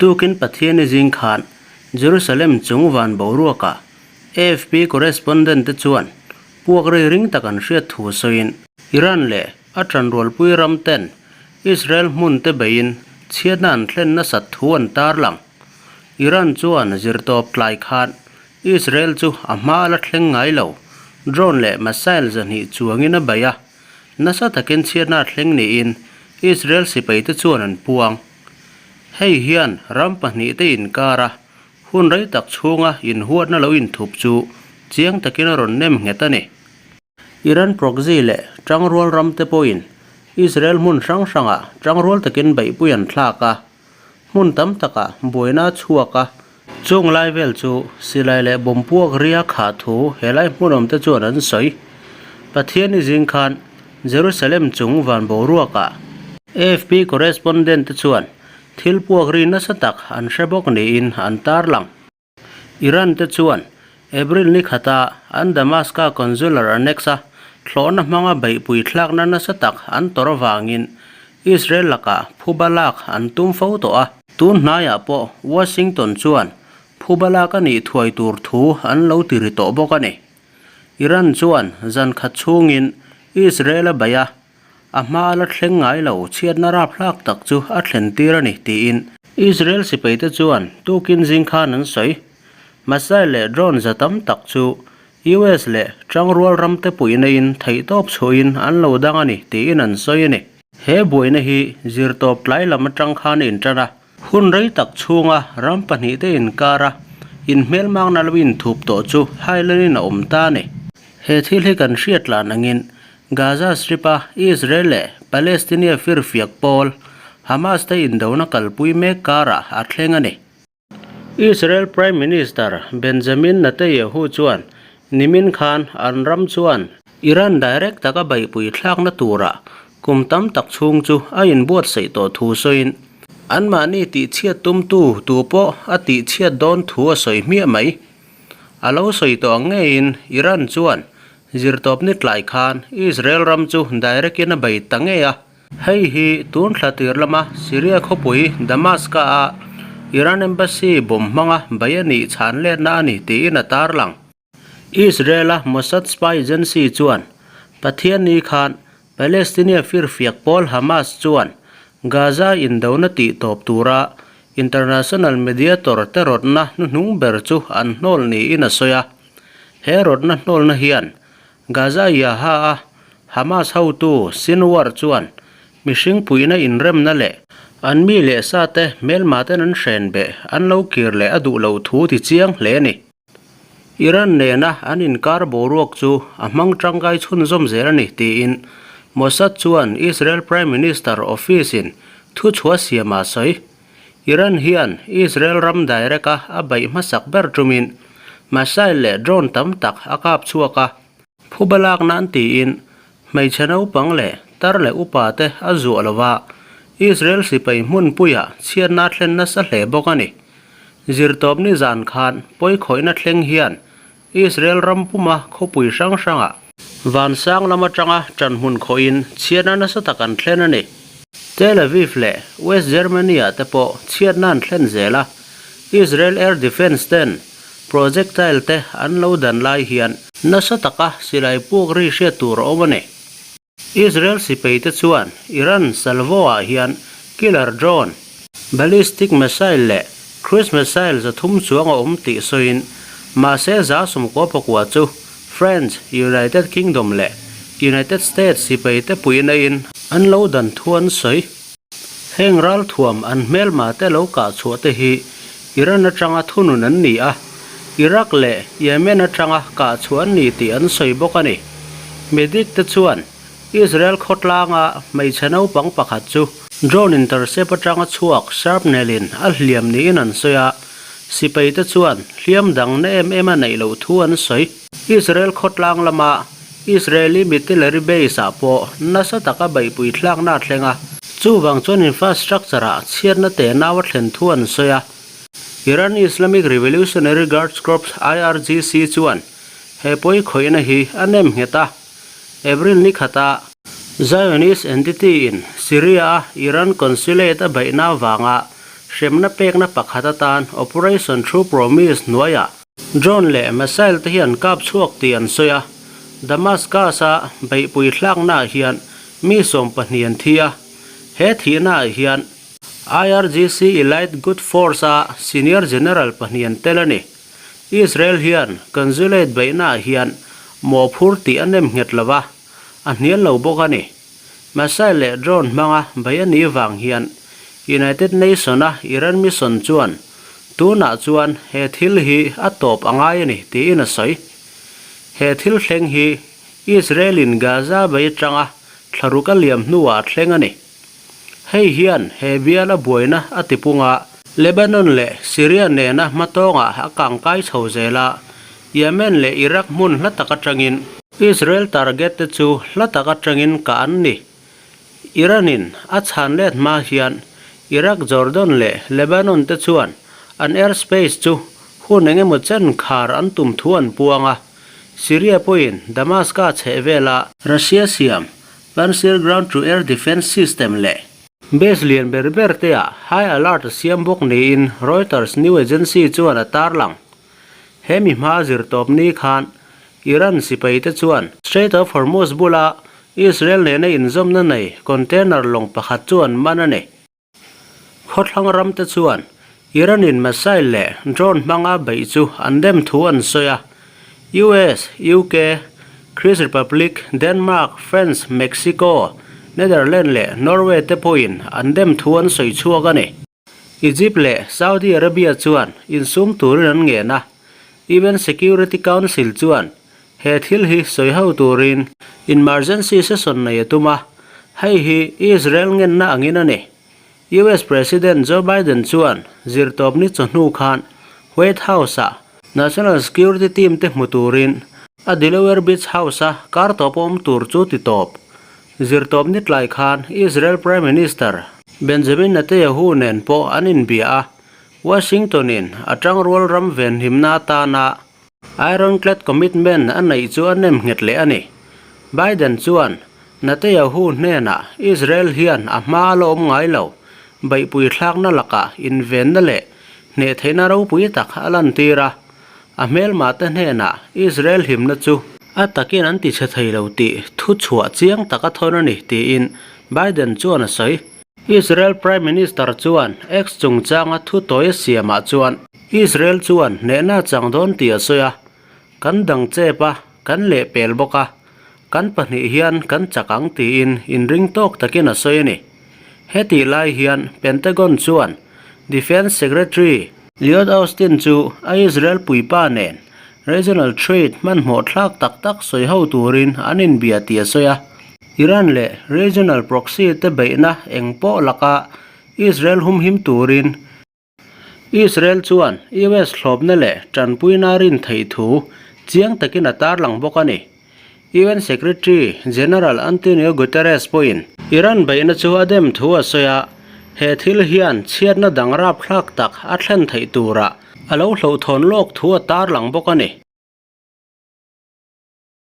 Tukin Pathiani zing khan Jerusalem chung van boruakah AFP correspondent te chuan puak rei ring tak an hriat thu sawiin Iran leh a tanrualpui ram ten Israel hmun te beiin chhiatna an thlen nasat thu an tarlang. Iran chuan zirtawp tlai khan Israel chu a hma a la thleng ngai lo, drone leh missile 200 chuangin a bei a, nasa takin chhiatna a thleng niin Israel sipaite chuan an puang. Hei hian ram pahnihte inkara hun rei tak chhunga inhuatna lo inthup chu chiang takin a rawn nem nghet a ni. Iran proxy leh tangrual ramte pawhin Israel hmun hrang hrangah tangrual takin beihpui an thlak a, hmun tam takah buaina a chhuak a, chung lai vel chu silai leh bomb puak ria khah thu helai hmunawmte chuan an sawi. Pathiani zing khan Jerusalem chung van boruakah AFP correspondent te chuan thil puak ri nasa tak an hre bawk niin an tarlang. Iran te chuan April ni khata an Damasca consular annex-a thlawhna hmanga beihpui thlakna nasa tak an tawrh avangin Israel lakah phuba lak an tum fo tawh a. Tun hnaiah pawh Washington chuan phuba lak a nih thuai tur thu an lo ti ri tawh bawk a ni. Iran chuan zan khat chhungin Israel a beih a, A hma a la thleng ngai lo, chhiatna rapthlak tak chu a thlen tir a ni, tiin. Israel sipaite chuan tukin zing khan an sawi. Missile leh drone za tam tak chu US leh tangrual ramte puihnaiin theihtawp chhuahin an lo dang a ni, tiin an sawi a ni. He buaina hi zirtawp tlai lam atang khan a intan a. Hun rei tak chhunga ram pahnihte inkara inhmelmakna lo inthup tawh chu hailanin a awm ta a ni. He thil hi kan hriat tlan angin Gaza Strip-a Israel leh Palestinian firfiak pawl Hamas te indona kalpui mek karah a thleng a ni. Israel Prime Minister Benjamin Netanyahu chuan nimin khan an ram chuan Iran direct taka beihpui thlakna turah kum tam tak chhung chu a inbuatsaih tawh thu sawiin anmahni tihchhiat tumtu tu pawh a tihchhiat dawn thu a sawi hmiah mai. A lo sawi tawh ang ngeiin Iran chuan Zirtawpni tlai khan Israel ram chu direct in a bei ta ngei a. Hei hi tun thla tir lama Syria khawpui Damascus a Iran embassy bomb hmanga bei a nih chhan letna a ni tiin a tarlang. Israel a Mossad spy agency chuan Pathianni khan Palestinian firfiak pawl Hamas chuan Gaza indona tih tawp tura international mediator te rawtna hnuhnung ber chu an hnawl niin a sawi a. He rawtna hnawlna hian Gaza Yaha-a Hamas hotu Sinwar chuan mihring puihna inremna leh an mi leh sate hmelmaten an hren beh an lo kir leh a duh loh thu ti chiang hle a ni. Iran nena an inkar boruak chu a hmang tangkai chhunzawm zel a ni tiin Mossad chuan Israel Prime Minister office-in thuchhuah siam a sawi. Iran hian Israel ram direct a a beih hmasak ber tumin missile leh drone tam tak a kap chhuak a, phuba lak nan tiin hmeichhe naupang leh tar leh upa te a zuah lo va, Israel sipai hmunpuiah chhiatna a thlen nasa hle bawk a ni. Zirtawpni zan khan pawikhawihna thleng hian Israel ram puma khawpui hrang hrangah vansang lam atanga ṭanhmun khawhin chhiatna nasa tak an thlen a ni. Tel Aviv leh West Germany-ah te pawh chhiatna an thlen zel a, Israel Air Defence ten projectile te an lo dan lai hian nasa taka silai puk ri hriat tur a awm a ni. Israel sipaite chuan Iran salvo-ah hian killer drone, ballistic missile leh cruise missile 300 chuang a awm tih sawiin, mahse 94 chu France, United Kingdom leh United States sipaite puihna-in an lo dan thu an sawi. Heng ralthuam an hmelmate lo kah chhuah te hi Iran atanga thunun an ni a, Iraq leh Yemen atanga kah chhuah an ni tih an sawi bawk a ni. Medic te chuan Israel khawtlanga hmeichhe naupang pakhat chu drone intercept atanga chhuak shrapnel in a hliam niin an sawi a, sipai te chuan hliam dang na em em a neih loh thu an sawi. Israel khawtlang lama Israeli mitilary base ah pawh nasa taka beihpui thlakna a thleng a, chuvang chuan infrastructure ah chhiatna te nau a thlen thu an sawi a. Iran Islamic Revolutionary Guards Corps, IRGC, chuan he pawi khawihna hi a nem nghet a, April ni khata Zionist entity in Syria a Iran consulate a beihna avanga Hremna pekna pakhat atan Operation True Promise hnuaiah drone leh missile te hi an kap chhuak tih an sawi a. Damascus-a beihpui thlaknaah hian mi 20 an thi a. He thihnaah hian IRGC Elite Good Force-a senior general pahnih an tel a ni. Israel hian consulate beihnaah hian mawhphur tih a nem nghet lo va, a hnial lo bawk a ni. Missile leh drone hmanga bei a nih vang hian United Nation-a Iran mission chuan tunah chuan he thil hi a tawp a ngai a ni tiin a sawi. He thil thleng hi Israel-in Gaza bei atanga thlaruk a liam hnuah a thleng a ni. Hei hian he biala buaina a tipung a, Lebanon leh Syria nena hmatawngah a kangkai chho zel a, Yemen leh Iraq hmun hla tak atangin Israel target te chu hla tak atangin kah an ni. Iran-in a chhan let hma hian Iraq, Jordan leh Lebanon te chuan an airspace chu hun engemaw chen khar an tum thu an puang a, Syria pawhin Damascus chhehvela Russia siam Pantsir Ground-to-Air Defence System leh Base lian ber ber te ah high alert a siam bawk niin Reuters news agency chuan a tarlang. He mi hma zirtawp ni khan Iran sipai te chuan Strait of Hormuz bula Israel nena inzawmna nei container lawng pakhat chu an man a ni. Khawthlang ram te chuan Iran in missile leh drone hmanga beih chu an dem thu an sawi a. US, UK, Chris Republic, Denmark, France, Mexico, Netherlands leh Norway te pawhin an dem thu an sawi chhuak a ni. Egypt leh Saudi Arabia chuan insum turin an ngen a, UN Security Council chuan he thil hi sawi ho turin emergency session nei a tum a, hei hi Israel ngenna angin a ni. US President Joe Biden chuan zirtawpni chawhnu khan White House-ah National Security Team te hmu turin a Delaware Beach House-a kar tawp awm tur chu ti tawp. Zirtawpni tlai khan Israel Prime Minister Benjamin Netanyahu nen pawh an inbia a, Washington-in a tangrual ram venhimna atana Ironclad commitment a neih chu a nem nghet leh a ni. Biden chuan Netanyahu hnenah Israel hian a hma a la awm ngai lo, beihpui thlakna lakah invenna leh hneh theihna ropui tak a lantir a. A hmelmah te hnenah Israel himna chu a takin an tichhe thei lo tih thu chhuah chiang tak a thawn a ni tiin Biden chuan a sawi. Israel Prime Minister chuan X chungchanga thu tawi a siamah chuan Israel chuan hnehna a chang dawn tih a sawi a, Kan dang chep a, kan lehpel bawk a, kan pahnih hian kan chak ang tiin inring tawk takin a sawi a ni. Hetih lai hian Pentagon chuan Defence Secretary Lloyd Austin chu a Israel puipa nen regional trade hmanhmawh thlak tak tak sawi ho turin an inbia tih a sawi a. Iran leh regional proxy te beihna eng pawh laka Israel humhim turin Israel chuan US hlawpna leh tanpuina rin theih thu chiang takin a tarlang bawk a ni. UN Secretary General Antonio Guterres pawhin Iran beihna chu a dem thu a sawi a, he thil hian chhiatna dang rapthlak tak a thlen theih turah a lo hlauhthawn lawk thu a tarlang bawk a ni.